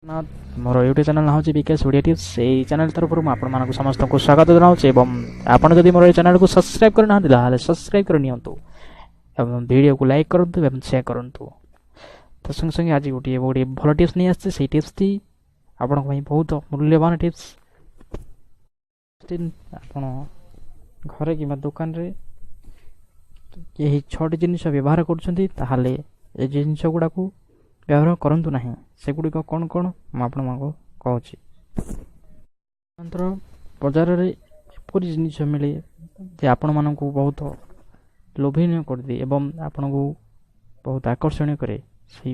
ମୋର YouTube channel ନାଁ ହେଉଛି ବିକାଶ ଓଡ଼ିଆ ଟିପ୍ସ। ସେଇ ଚ୍ୟାନେଲ୍ ତରଫରୁ ମୁଁ ଆପଣମାନଙ୍କୁ ସମସ୍ତଙ୍କୁ ସ୍ୱାଗତ ଜଣାଉଛି ଏବଂ ଆପଣ ଯଦି ମୋର ଏଇ ଚ୍ୟାନେଲ୍କୁ ସବସ୍କ୍ରାଇବ୍ କରିନାହାନ୍ତି, ତାହେଲେ ସବସ୍କ୍ରାଇବ୍ କରିନିଅନ୍ତୁ ଏବଂ ଭିଡ଼ିଓକୁ ଲାଇକ୍ କରନ୍ତୁ ଏବଂ ସେୟାର କରନ୍ତୁ। ତା ସଙ୍ଗେ ସଙ୍ଗେ ଆଜି ଗୋଟିଏ ଗୋଟିଏ ଭଲ ଟିପ୍ସ ନେଇ ଆସିଛି। ସେଇ ଟିପ୍ସଟି ଆପଣଙ୍କ ପାଇଁ ବହୁତ ମୂଲ୍ୟବାନ ଟିପ୍ସ। ଆପଣ ଘରେ କିମ୍ବା ଦୋକାନରେ ଏହି 6ଟି ଜିନିଷ ବ୍ୟବହାର କରୁଛନ୍ତି, ତାହେଲେ ଏ ଜିନିଷ ଗୁଡ଼ାକୁ ବ୍ୟବହାର କରନ୍ତୁ ନାହିଁ। ସେଗୁଡ଼ିକ କ'ଣ କ'ଣ, ମୁଁ ଆପଣମାନଙ୍କୁ କହୁଛି। ମାତ୍ର ବଜାରରେ ଏପରି ଜିନିଷ ମିଳେ ଯେ ଆପଣମାନଙ୍କୁ ବହୁତ ଲୋଭନୀୟ କରିଦିଏ ଏବଂ ଆପଣଙ୍କୁ ବହୁତ ଆକର୍ଷଣୀୟ କରେ। ସେଇ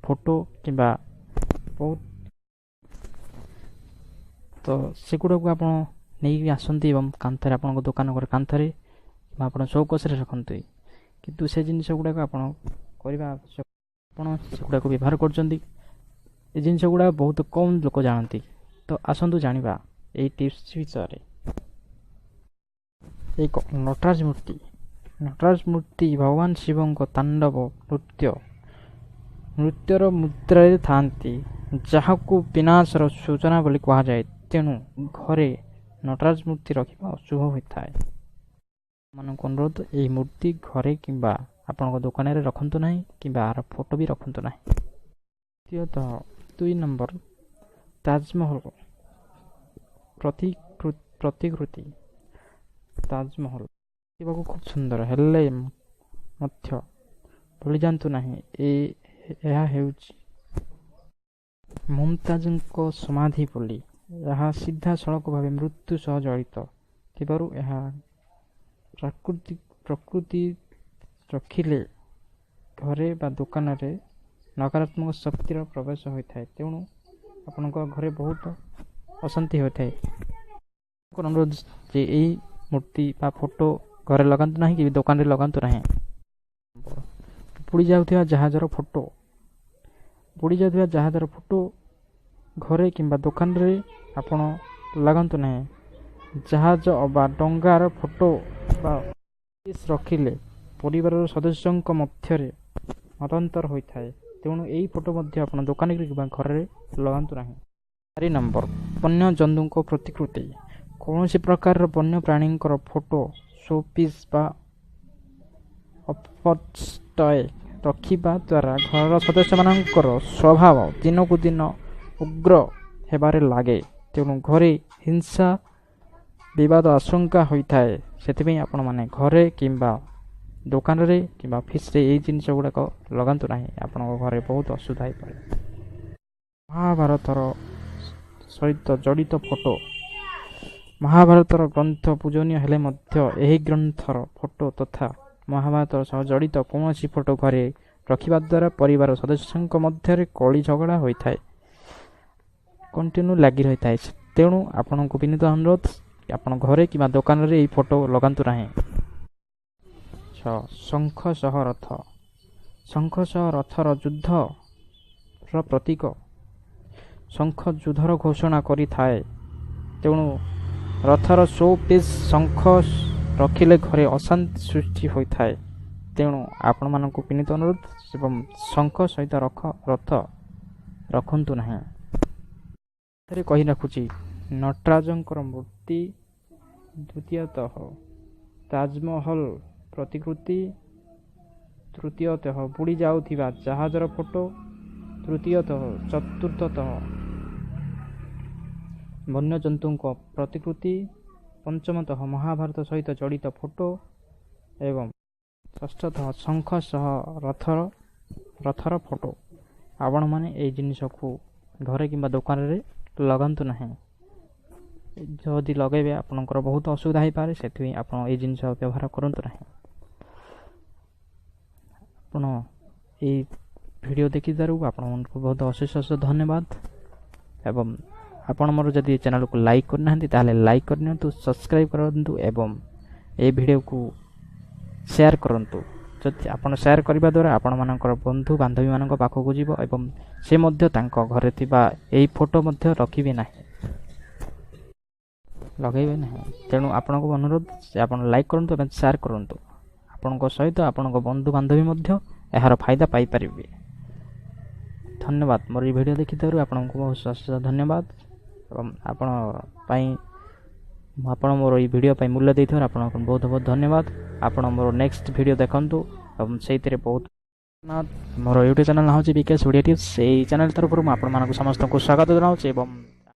ଫଟୋ କିମ୍ବା ବହୁତ ତ ସେଗୁଡ଼ାକୁ ଆପଣ ନେଇକି ଆସନ୍ତି ଏବଂ କାନ୍ଥରେ, ଆପଣଙ୍କ ଦୋକାନ ଘର କାନ୍ଥରେ କିମ୍ବା ଆପଣ ସୋକେସ୍ରେ ରଖନ୍ତି। କିନ୍ତୁ ସେ ଜିନିଷ ଗୁଡ଼ାକ ଆପଣ କରିବା ଆବଶ୍ୟକ, ଆପଣ ସେଗୁଡ଼ାକୁ ବ୍ୟବହାର କରୁଛନ୍ତି, ଏ ଜିନିଷ ଗୁଡ଼ାକ ବହୁତ କମ୍ ଲୋକ ଜାଣନ୍ତି। ତ ଆସନ୍ତୁ ଜାଣିବା ଏଇ ଟିପ୍ସ ବିଷୟରେ। ଏକ, ନଟରାଜ ମୂର୍ତ୍ତି। ନଟରାଜ ମୂର୍ତ୍ତି ଭଗବାନ ଶିବଙ୍କ ତାଣ୍ଡବ ନୃତ୍ୟର ମୁଦ୍ରାରେ ଥାଆନ୍ତି, ଯାହାକୁ ବିନାଶର ସୂଚନା ବୋଲି କୁହାଯାଏ। ତେଣୁ ଘରେ ନଟରାଜ ମୂର୍ତ୍ତି ରଖିବା ଅଶୁଭ ହୋଇଥାଏ। ମାନଙ୍କୁ ଅନୁରୋଧ, ଏହି ମୂର୍ତ୍ତି ଘରେ କିମ୍ବା ଆପଣଙ୍କ ଦୋକାନରେ ରଖନ୍ତୁ ନାହିଁ କିମ୍ବା ଏହାର ଫଟୋ ବି ରଖନ୍ତୁ ନାହିଁ। ଦ୍ୱିତୀୟତଃ, 2 ନମ୍ବର, ତାଜମହଲ ପ୍ରତିକୃତି। ତାଜମହଲ ଦେଖିବାକୁ ଖୁବ୍ ସୁନ୍ଦର ହେଲେ ମଧ୍ୟ ଭୁଲିଯାଆନ୍ତୁ ନାହିଁ, ଏହା ହେଉଛି ମୁମତାଜଙ୍କ ସମାଧି ବୋଲି। ଏହା ସିଧାସଳଖ ଭାବେ ମୃତ୍ୟୁ ସହ ଜଡ଼ିତ ଥିବାରୁ ଏହା ପ୍ରକୃତି ରଖିଲେ ଘରେ ବା ଦୋକାନରେ ନକାରାତ୍ମକ ଶକ୍ତିର ପ୍ରବେଶ ହୋଇଥାଏ। ତେଣୁ ଆପଣଙ୍କ ଘରେ ବହୁତ ଅଶାନ୍ତି ହୋଇଥାଏ। ଅନୁରୋଧ ଯେ ଏହି ମୂର୍ତ୍ତି ବା ଫଟୋ ଘରେ ଲଗାନ୍ତୁ ନାହିଁ କି ଦୋକାନରେ ଲଗାନ୍ତୁ ନାହିଁ। ବୁଡ଼ି ଯାଉଥିବା ଜାହାଜର ଫଟୋ। ବୁଡ଼ି ଯାଉଥିବା ଜାହାଜର ଫଟୋ ଘରେ କିମ୍ବା ଦୋକାନରେ ଆପଣ ଲଗାନ୍ତୁ ନାହିଁ। ଜାହାଜ ଅବା ଡଙ୍ଗାର ଫଟୋ ବା ରଖିଲେ ପରିବାରର ସଦସ୍ୟଙ୍କ ମଧ୍ୟରେ ମତାନ୍ତର ହୋଇଥାଏ। ତେଣୁ ଏହି ଫଟୋ ମଧ୍ୟ ଆପଣ ଦୋକାନରେ କିମ୍ବା ଘରେ ଲଗାନ୍ତୁ ନାହିଁ। 4 ନମ୍ବର, ବନ୍ୟଜନ୍ତୁଙ୍କ ପ୍ରତିକୃତି। କୌଣସି ପ୍ରକାରର ବନ୍ୟ ପ୍ରାଣୀଙ୍କର ଫଟୋ ଶୋ ପିସ୍ ବା ଅପଷ୍ଟୟ ରଖିବା ଦ୍ୱାରା ଘରର ସଦସ୍ୟମାନଙ୍କର ସ୍ୱଭାବ ଦିନକୁ ଦିନ ଉଗ୍ର ହେବାରେ ଲାଗେ। ତେଣୁ ଘରେ ହିଂସା ବିବାଦ ଆଶଙ୍କା ହୋଇଥାଏ। ସେଥିପାଇଁ ଆପଣମାନେ ଘରେ କିମ୍ବା ଦୋକାନରେ କିମ୍ବା ଅଫିସରେ ଏଇ ଜିନିଷ ଗୁଡ଼ାକ ଲଗାନ୍ତୁ ନାହିଁ। ଆପଣଙ୍କ ଘରେ ବହୁତ ଅସୁବିଧା ହେଇପାରେ। ମହାଭାରତର ସହିତ ଜଡ଼ିତ ଫଟୋ। ମହାଭାରତର ଗ୍ରନ୍ଥ ପୂଜନୀୟ ହେଲେ ମଧ୍ୟ ଏହି ଗ୍ରନ୍ଥର ଫଟୋ ତଥା ମହାଭାରତ ସହ ଜଡ଼ିତ କୌଣସି ଫଟୋ ଘରେ ରଖିବା ଦ୍ୱାରା ପରିବାର ସଦସ୍ୟଙ୍କ ମଧ୍ୟରେ କଳି ଝଗଡ଼ା ହୋଇଥାଏ, କଣ୍ଟିନ୍ୟୁ ଲାଗି ରହିଥାଏ। ତେଣୁ ଆପଣଙ୍କୁ ବିନୀତ ଅନୁରୋଧ, ଆପଣ ଘରେ କିମ୍ବା ଦୋକାନରେ ଏହି ଫଟୋ ଲଗାନ୍ତୁ ନାହିଁ। 6, ଶଙ୍ଖ ସହ ରଥ। ଶଙ୍ଖ ସହ ରଥର ଯୁଦ୍ଧର ପ୍ରତୀକ। ଶଙ୍ଖ ଯୁଦ୍ଧର ଘୋଷଣା କରିଥାଏ। ତେଣୁ ରଥର ଶୋ ପିସ୍ ଶଙ୍ଖ ରଖିଲେ ଘରେ ଅଶାନ୍ତି ସୃଷ୍ଟି ହୋଇଥାଏ। ତେଣୁ ଆପଣମାନଙ୍କୁ ବିନୀତ ଅନୁରୋଧ ଏବଂ ଶଙ୍ଖ ସହିତ ରଥ ରଖନ୍ତୁ ନାହିଁ। ଏଥିରେ କହି ରଖୁଛି, ନଟରାଜଙ୍କର ମୂର୍ତ୍ତି, ଦ୍ୱିତୀୟତଃ ତାଜମହଲ ପ୍ରତିକୃତି, ତୃତୀୟତଃ ବୁଡ଼ି ଯାଉଥିବା ଜାହାଜର ଫଟୋ, ତୃତୀୟତଃ, ଚତୁର୍ଥତଃ ବନ୍ୟଜନ୍ତୁଙ୍କ ପ୍ରତିକୃତି, ପଞ୍ଚମତଃ ମହାଭାରତ ସହିତ ଜଡ଼ିତ ଫଟୋ ଏବଂ ଷଷ୍ଠତଃ ଶଙ୍ଖ ସହ ରଥର ଫଟୋ। ଆପଣମାନେ ଏଇ ଜିନିଷକୁ ଘରେ କିମ୍ବା ଦୋକାନରେ ଲଗାନ୍ତୁ ନାହିଁ। ଯଦି ଲଗାଇବେ, ଆପଣଙ୍କର ବହୁତ ଅସୁବିଧା ହେଇପାରେ। ସେଥିପାଇଁ ଆପଣ ଏଇ ଜିନିଷ ବ୍ୟବହାର କରନ୍ତୁ ନାହିଁ। ଆପଣ ଏଇ ଭିଡ଼ିଓ ଦେଖିଥିବାରୁ ଆପଣମାନଙ୍କୁ ବହୁତ ଅଶେଷ ଅଶେଷ ଧନ୍ୟବାଦ। ଏବଂ ଆପଣ ମୋର ଯଦି ଚ୍ୟାନେଲକୁ ଲାଇକ୍ କରିନାହାନ୍ତି, ତାହେଲେ ଲାଇକ୍ କରିନିଅନ୍ତୁ, ସବସ୍କ୍ରାଇବ୍ କରନ୍ତୁ ଏବଂ ଏଇ ଭିଡ଼ିଓକୁ ସେୟାର କରନ୍ତୁ। ଯଦି ଆପଣ ସେୟାର କରିବା ଦ୍ୱାରା ଆପଣମାନଙ୍କର ବନ୍ଧୁ ବାନ୍ଧବୀମାନଙ୍କ ପାଖକୁ ଯିବ ଏବଂ ସେ ମଧ୍ୟ ତାଙ୍କ ଘରେ ଥିବା ଏହି ଫଟୋ ମଧ୍ୟ ରଖିବେ ନାହିଁ, ଲଗାଇବେ ନାହିଁ। ତେଣୁ ଆପଣଙ୍କୁ ଅନୁରୋଧ ଯେ ଆପଣ ଲାଇକ୍ କରନ୍ତୁ ଏବଂ ସେୟାର କରନ୍ତୁ। ଆପଣଙ୍କ ସହିତ ଆପଣଙ୍କ ବନ୍ଧୁ ବାନ୍ଧବୀ ମଧ୍ୟ ଏହାର ଫାଇଦା ପାଇପାରିବେ। ଧନ୍ୟବାଦ। ମୋର ଏଇ ଭିଡ଼ିଓ ଦେଖିଥିବାରୁ ଆପଣଙ୍କୁ ବହୁତ ଅଶେଷ ଧନ୍ୟବାଦ ଏବଂ ଆପଣ ପାଇଁ, ଆପଣ ମୋର ଏଇ ଭିଡ଼ିଓ ପାଇଁ ମୂଲ୍ୟ ଦେଇଥିବାରୁ ଆପଣଙ୍କୁ ବହୁତ ବହୁତ ଧନ୍ୟବାଦ। ଆପଣ ମୋର ନେକ୍ସଟ ଭିଡ଼ିଓ ଦେଖନ୍ତୁ ଏବଂ ସେଇଥିରେ ବହୁତ। ମୋର ୟୁଟ୍ୟୁବ୍ ଚ୍ୟାନେଲ୍ ହେଉଛି ବିକାଶ ଓଡ଼ିଆ ଟିପ୍ସ। ସେଇ ଚ୍ୟାନେଲ୍ ତରଫରୁ ମୁଁ ଆପଣମାନଙ୍କୁ ସମସ୍ତଙ୍କୁ ସ୍ୱାଗତ ଜଣାଉଛି ଏବଂ